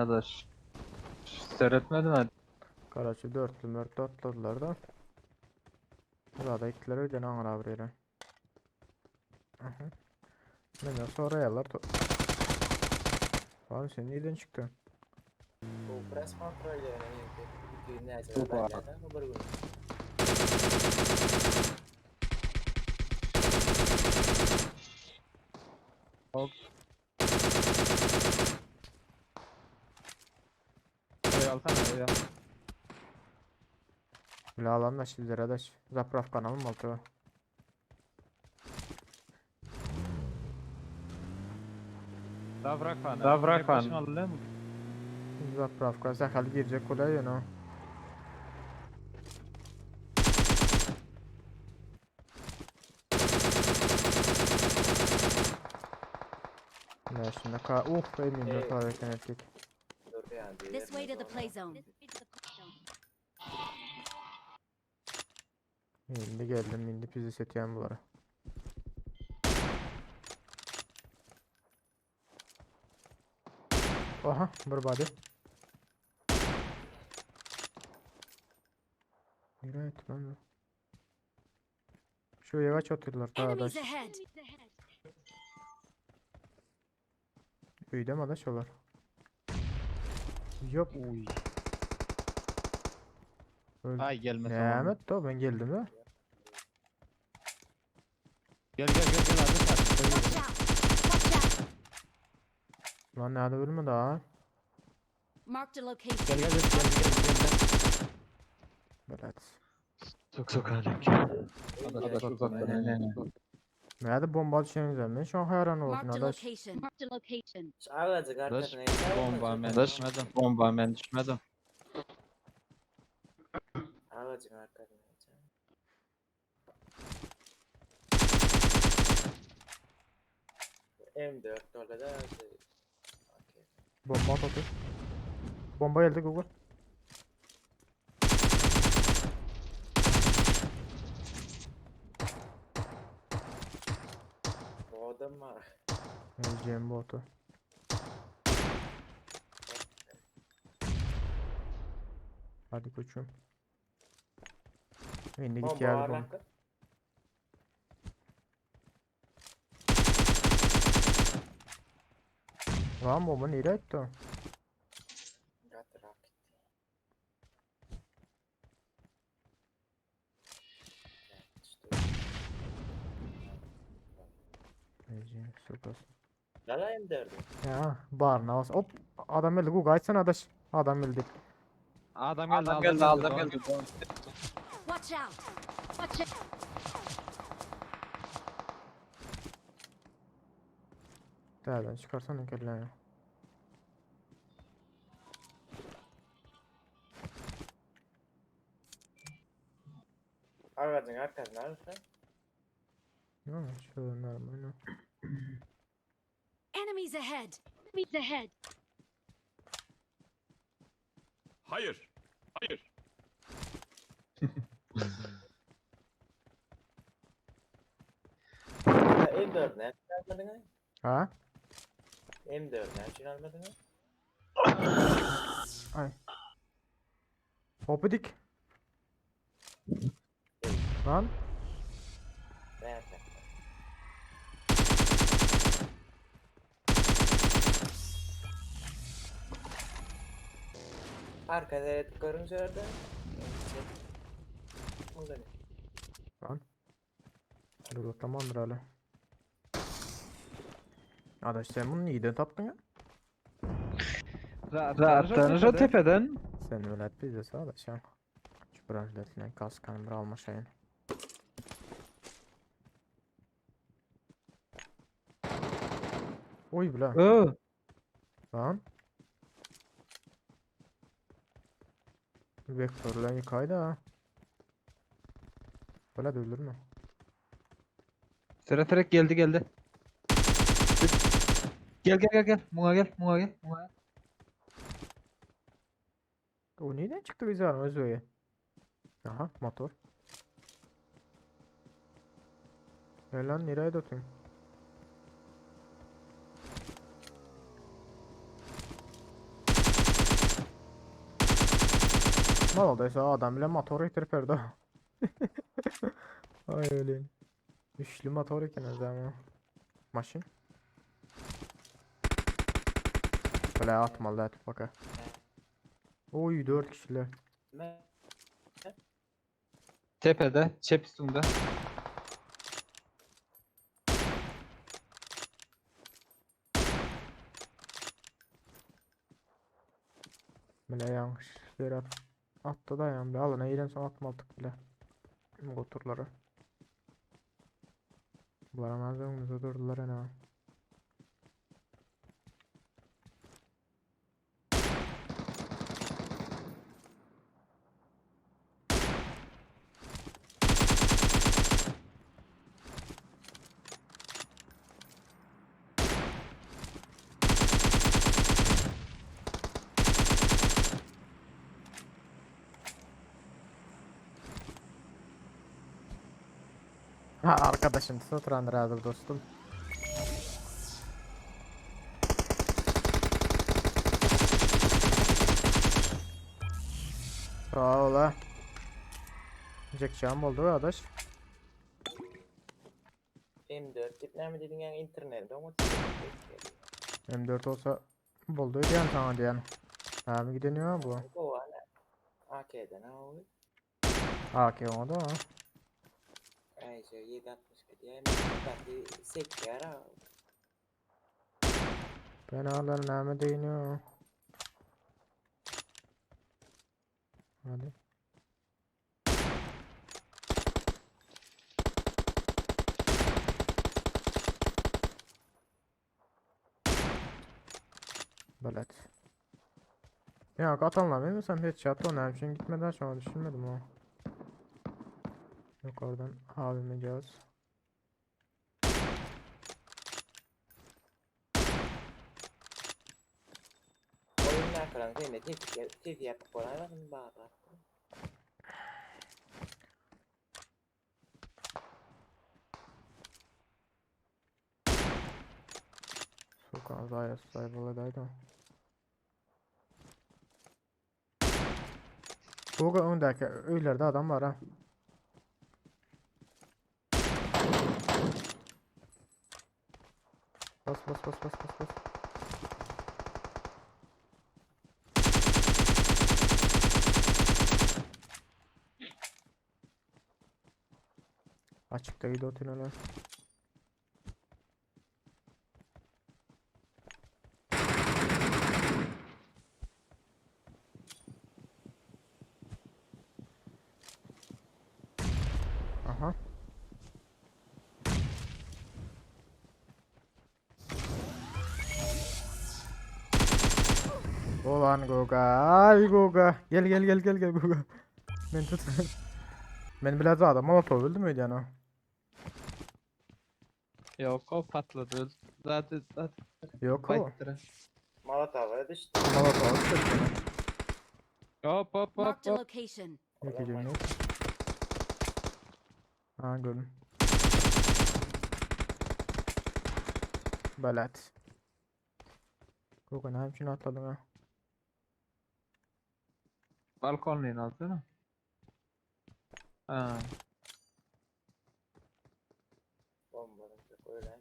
adaş. Seyretmedim ha. Karaçy dörtlü mörtlü atladylar da. Burada gittiler öýden aňra bir ýere. Aha. Menden soraýarlar. Lan sen nirden çykdyn? Bu press kontrollerine iki näçe Bu bar. bir gün. Hop. Oy alsana oy al. Bile alan da şimdi adaş. Zapravkan alma altı. Davrak fan. Davrak fan. Zapravka sakal girecek kolay ya no. Ne şimdi ka uh M24 Ey. var eken erkek. Dur yani. This way to the play zone. Şimdi geldim indi pizza setiyen bulara. Aha bir body. Nereye etti lan bu? Şu eve çatırlar Enemies kardeş. ahead. Üyde mi adaş olar? Yok. Uy. Öldü. Ay gelme Ne tamam. Ahmet do ben geldim ha. Gel gel gel gel hadi hadi. Watch out. Watch out. Lan nerede ölmedi ha? Marked a Gel location. gel gel gel gel gel. Belat. Sok sok hadi. Adaş uzaktan ne ne. Nerede bomba düşen ben şu an hayran oldum Marked a adaş. location. Marked a location. Ağacı Adaş arkasına bomba men düşmedim. Bomba men düşmedim. Ağacın arkasına. M4 dolar da şey. Okey. Bomba at atıyor. Bomba geldi Google. Bu adam var. Öleceğim botu. Hadi koçum. Şimdi git Bomba geldi var bomba. lan. Lan bomba nereye etti o? Gat rocket. Öleceğim sokasın. Lala M4. Ya barına bas. Hop adam öldü Google açsana adaş. Adam öldü. Adam geldi adam geldi adam geldi. Watch out. Watch out. Nereden çıkarsana kelleni. Ağacın arkasına alırsan. Yok şöyle normal. no. Enemies ahead. Enemies ahead. Hayır. Hayır. Ya M4 ne almadın ha? Ha? M4 ne için almadın ha? Ay. Hopidik. Lan. Nerede? Arkada görünce orada. Burada ne? Lan. Dur tamamdır hala. Adaş sen bunu nereden taptın ya? Zaten o tepeden. Sen öyle et bize sağ adaş ya. Şu branşlarından kaskanı bir almışayın. Oy bile. Ö. Lan. Vektörle yıkaydı ha. Böyle de ölür mü? Sere terek geldi geldi. Gel gel gel gel. Muna gel. Muna gel. Muna gel. O nereden çıktı bize öz öyle? Aha motor. E lan nereye dötün? Maladaysa adam bile motor getirip berdi. Ay öyle. Üçlü motor eken ama. Maşın. Böyle atmalı et baka. Oy 4 kişiler. Men Tepede, çep üstünde. Bile yanlış yere attı da yani. Alın eğlen son atmadık bile. Motorları. Bunlar önümüzde durdular ana. Ha arkadaşım oturan razı dostum. Sağ ol ha. Jack oldu arkadaş. M4 dip näme dediň ýa internetde oňa M4 olsa buldu diyen sana diyen. Abi gideniyor bu. Bu ana. AK'den ha o. AK oldu ha. Ay şey 762 diye M4 sekýär ha. Ben ağlar name değiniyor. Hadi. Belet. Ya atanlar benim sen hiç çatı önemli için gitmeden sonra düşünmedim o. Yok oradan abime cihaz. Oyunlar falan seni tek yapıp bolar baba. Sokan zaya saybaladaydı. Bu öndeki öylerde adam var ha. Bas bas bas bas bas bas. Açıkta gidiyor tünele. Aha. Ulan Goga, ay Goga. Gel gel gel gel gel Goga. Beni tut. Ben biraz adam molotov öldü müydü yani o? Yok o patladı. Zaten zaten Yok o. bayttıra. Molotov'a düştü. Molotov öldü. Hop hop hop Marked a hop. location. Yok ediyorum yok. Ha gördüm. Belet. Goga ne için atladın ha? Balkonun altına. Ha. Bombadan çok öyle.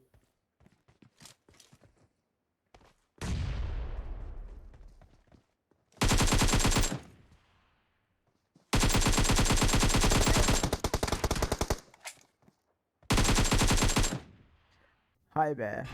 Hay be.